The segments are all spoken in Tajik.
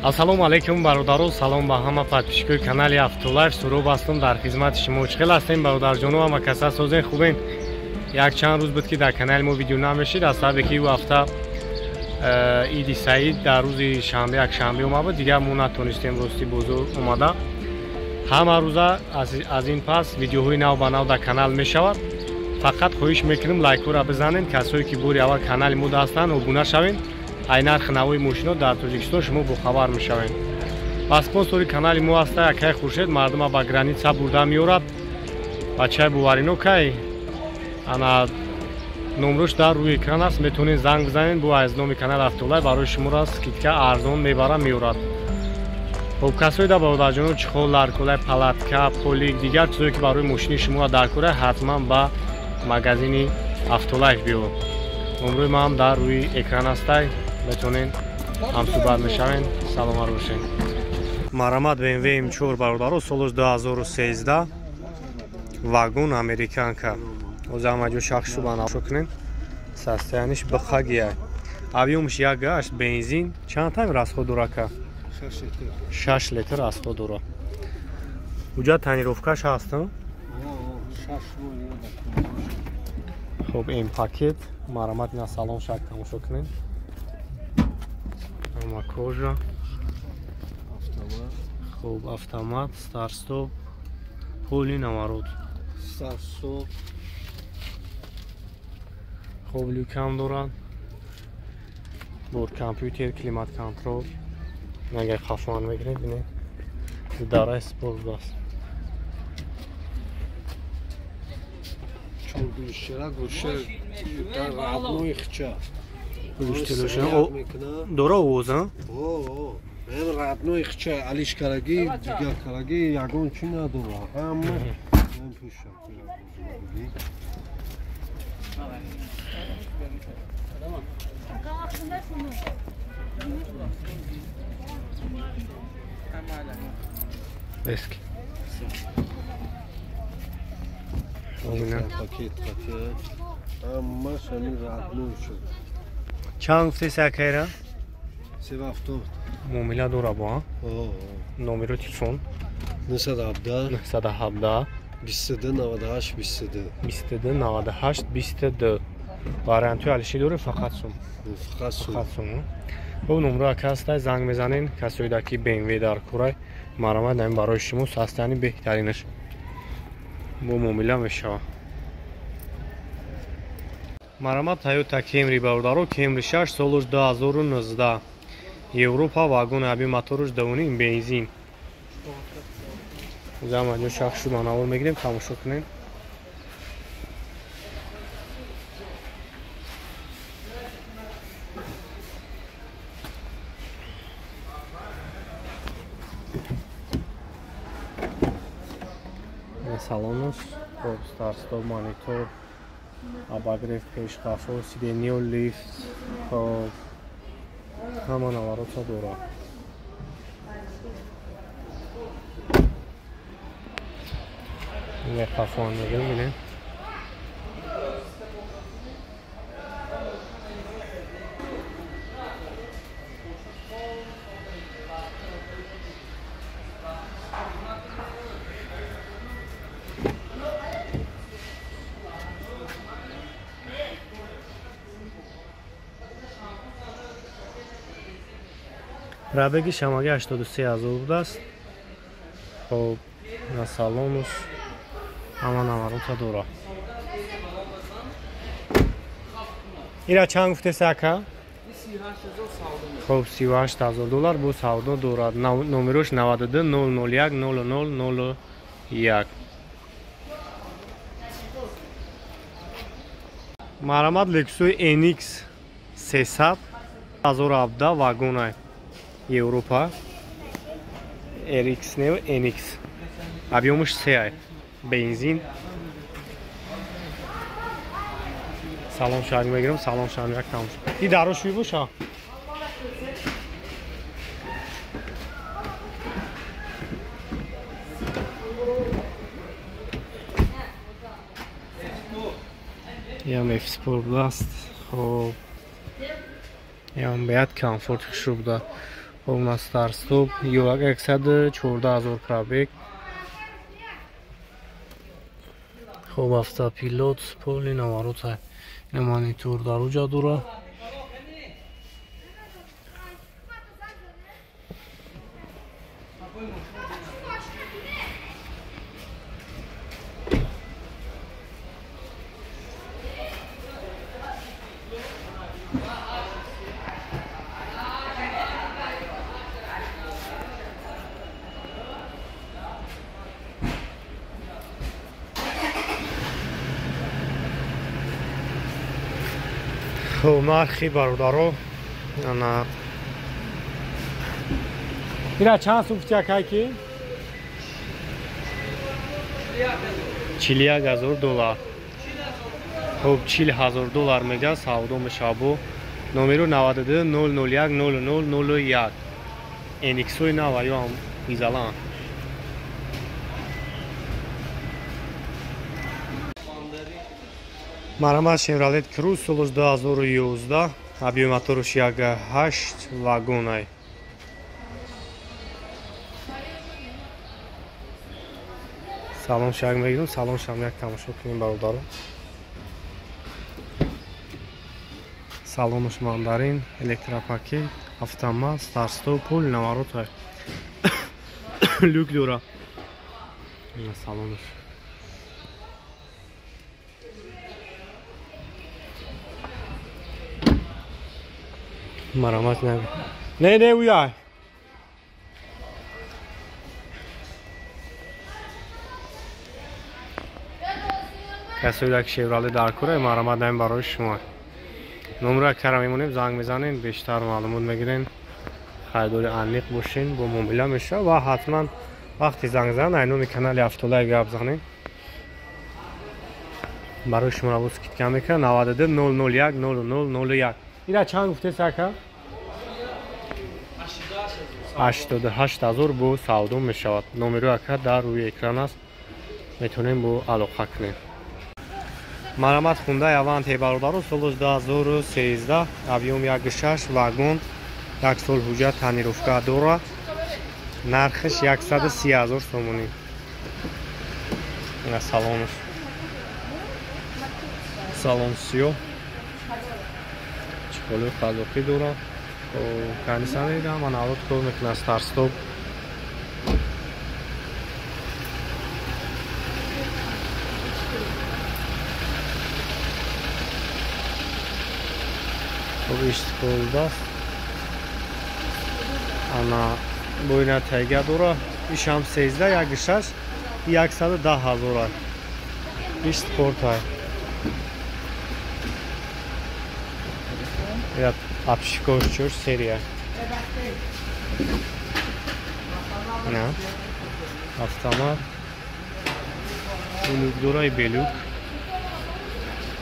Ассалому алайкум бародаро, салом ба ҳама подписчикои канали Автолайф. Суроб ҳастам дар хизмати шумо. Чӣ хел ҳастем бародарҷоно, ҳама каса созен хубен? Як чанд рӯз буд ки дар канали мо видео намешид, аз сабаби ки ӯ ҳафта иди саид дар рӯзи шанбе, якшанбе омад буд, дигар мо натонистем рости бозор омада. Ҳама рӯза аз ин пас видеоҳои нав ба нав дар канал мешавад. Фақат хоҳиш мекунем лайкҳоро бизанед, касое ки бори аввал канали мо ҳастанд обуна шавед. Ай нархи навои мошино дар Тоҷикистон шумо бохабар мешавед. Ба спонсори канали мо ҳаста Акай Хуршед, мардума ба граница бурда меорад. Бачаи боварино кай ана номрош дар рӯи экран аст, метавонед занг бизанед, бо аз номи канали Автолайф барои шуморо скидка арзон мебара меорад. Хоб касое да бародарҷоно чехол, ларколай, палатка, полик, дигар чизое ки барои мошини шумо дар кора, ҳатман ба магазини Автолайф биё. Номрои маам дар рӯи экран ҳастай, метавонед ҳамсӯҳбат мешавед. Саломат бошед. Марамат BMW M4 бародаро, солаш 2013, вагон американка. Оза ҳама ҷо шахс шуба нашо кунед. Состояниш бихагия. Объёмш 1.8 бензин. Чанд тайм расход дора ка? 6 литр расход дора. Уҷа тонировкаш ҳаст? Хоб М пакет. Марамат ина салон шак тамошо кунед. Ама кожа. Хоб автомат, старт-стоп, поли наворот. Старт-стоп. Хоб люкам дорад. Борт компютер, климат контрол. Агар хафан мегиред, бинед. Дарай спорт аст. Чор гулшера, гулшер дар родной хча. Дора овоз, а? О, мен родной хча, алишкараги, дигаркараги ягон чи надора. Ҳама мен пӯшам. Eski. Пакет пакет. Ҳамаш ҳамин родной шуд. Чанд гуфтеси акайра? 37. Муомила дора бо, а? Номеро телефон? 917 917 22 98 22 22 98 22. Вариантҳои алиши дорем, фақат сум. Фақат сум. Фақат сум. Бо номро ака ҳастай, занг мезанен, касоида ки BMW дар курай, марамат ҳамин барои шумо састани беҳтаринаш. Бо муомила мешавад. Марамат Toyota Camry бародаро, Camry 6 солаш 2019. Европа вагон аби моторш 2.5 бензин. Заман ҷо шахс шуд манавор мегирем, тамошо кунем. Салонус, хоб старт-стоп монитор, обогрев пеш қафо, сиденье лифт, хоб ҳама наворота дорад. Ин қафо мегирем, бинем. Пробеги шамаги 83,000 будааст. Хоб на салонус ҳама наворота дорад. Ира чанд гуфтеси ака? Хоб 38,000 доллар бо савдо дорад. Номерош 92 001 00 01. Марамат Lexus NX 300 2017 вагонай. Европа RX не NX. Объемш 3 бензин. Салон шаг мегирам, салон шаг як тамош. И дарош боша. Ям F Sport даст. Хоб. Ям беят комфорт хушрӯ буда. Хоб на старт-стоп, 114,000 пробег. Хоб автопилот, полный наворот, ина монитор дар уҷа дора. Хоб нархи бародаро ана ира чанд сум гуфти акай ки? 41,000 доллар. Хоб 40,000 доллар мега савдо мешавад. Номеру 92 001 00 01. NX-ои нава ё ҳам изалан. Марҳамат Chevrolet Cruze солаш 2011, объем мотораш 1.8 вагонай. Салон шаг мегирем, салон шам як тамошо кунем бародаро. Салонаш мандарин, электропакет, автомат, старт-стоп, пул, наворот. Люк дора. Ина салонаш. Марҳамат нагӯ. Не, не, уяй. Касое ки Chevrolet дар кора, марҳамат наем барои шумо. Номера кара мемонем, занг мезанем, бештар маълумот мегирем. Харидори аниқ бошин, бо муомила мешавад ва ҳатман вақти занг задан ай номи канали Автолайв гап занем. Барои шумо равоз скидка мекунад 92 001 00 01. Ира чанд гуфтес ака? 88,000 бо савдо мешавад. Номеру ака дар рӯи экран аст, метавонем бо алоқа кунем. Марҳамат Hyundai Avante бародаро, солаш 2013, объем 1.6 вагон, як сол ҳуҷҷат тонировка дора, нархаш 130,000 сомонӣ. Ина салонаш. Салон сиёҳ. Чиқолии қазоқӣ дора. Кондиционер ҳам наворот кор мекунад, старт-стоп. Хоб истифода аст. Ана боина тайга дора. Иш ҳам 13 1.6 110,000. Иш спортай. Я обшивкош чур серия. На. Автомат. Улук дора и белюк.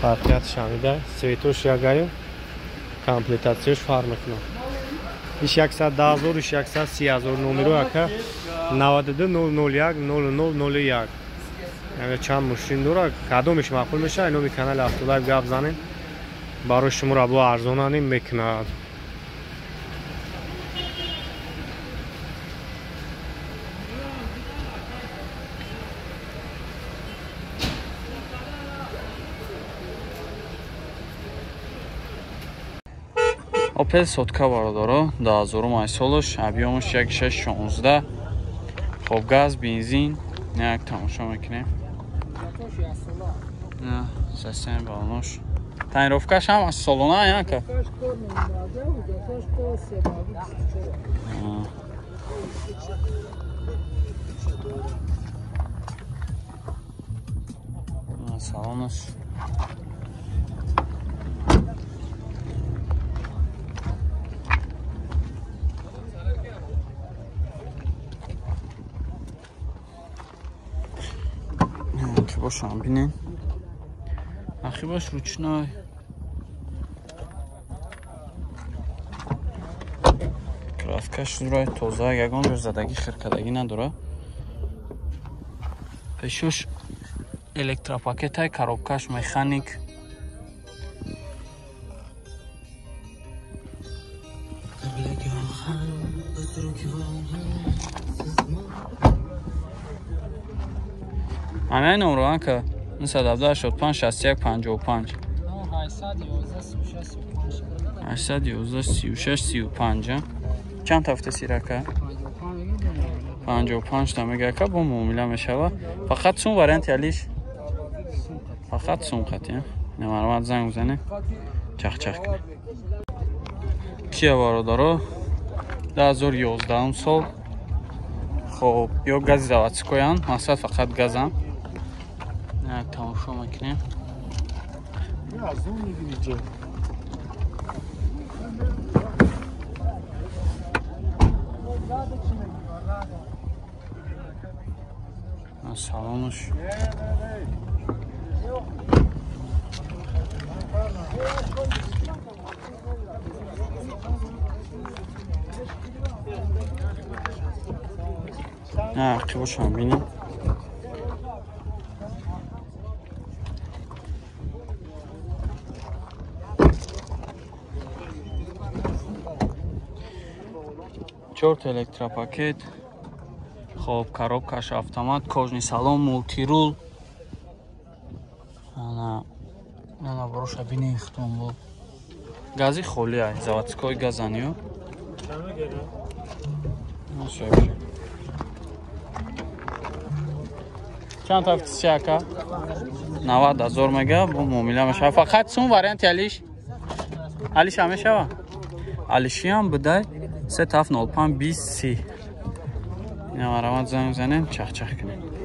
Фарқият шамида. Цветош ягаю. Комплектацияш фарқ мекунад. Иш 110,000, иш 130,000. Номеру ака 92 001 00 01. Яъне чанд мошин дора, кадомиш маъқул мешавад, номи канали Автолайв гап занем. Барои шуморо бо арзонаним мекунад. Opel сотка бародаро, 2000 солаш, объемаш 1.616. Хоб газ, бензин, як тамошо мекунем. На, система балонош. Тонировкаш ҳам аз солона яка. Салонаш. Ки бошам бинен. Ахибаш ручной. Краскаш дурай тоза, ягон ҷо задагӣ хиркадагӣ надора. Пешош электропакетай, коробкаш механик. Ҳамаи номро анка 917 85 61 55 811 36 35. Чанд ҳафта сирака? 55 та мега ака, бо муомила мешава. Фақат сум варианти алиш? Фақат сум қати. Намармат занг бизане. Чах-чах кунем. Кия бародаро 2011 сол. Хоб, ё гази заводскоян, мақсад фақат газам. Як тамошо мекунем. Салонуш. Ақибошам бинем. Чорта электропакет. Хоб, коробкаш автомат, кожный салон, мултирул. Ана, ана бороша бинем хитон бо. Гази холи ай, заводской газаниё. Чанд ҳафти си ака? 90 ҳазор мега, бо муомила мешава. Фақат сум варианти алиш? Алиш ҳам мешава? Алишиам будай 3705 20 30. Ина марамат занг занем, чах-чах кунем.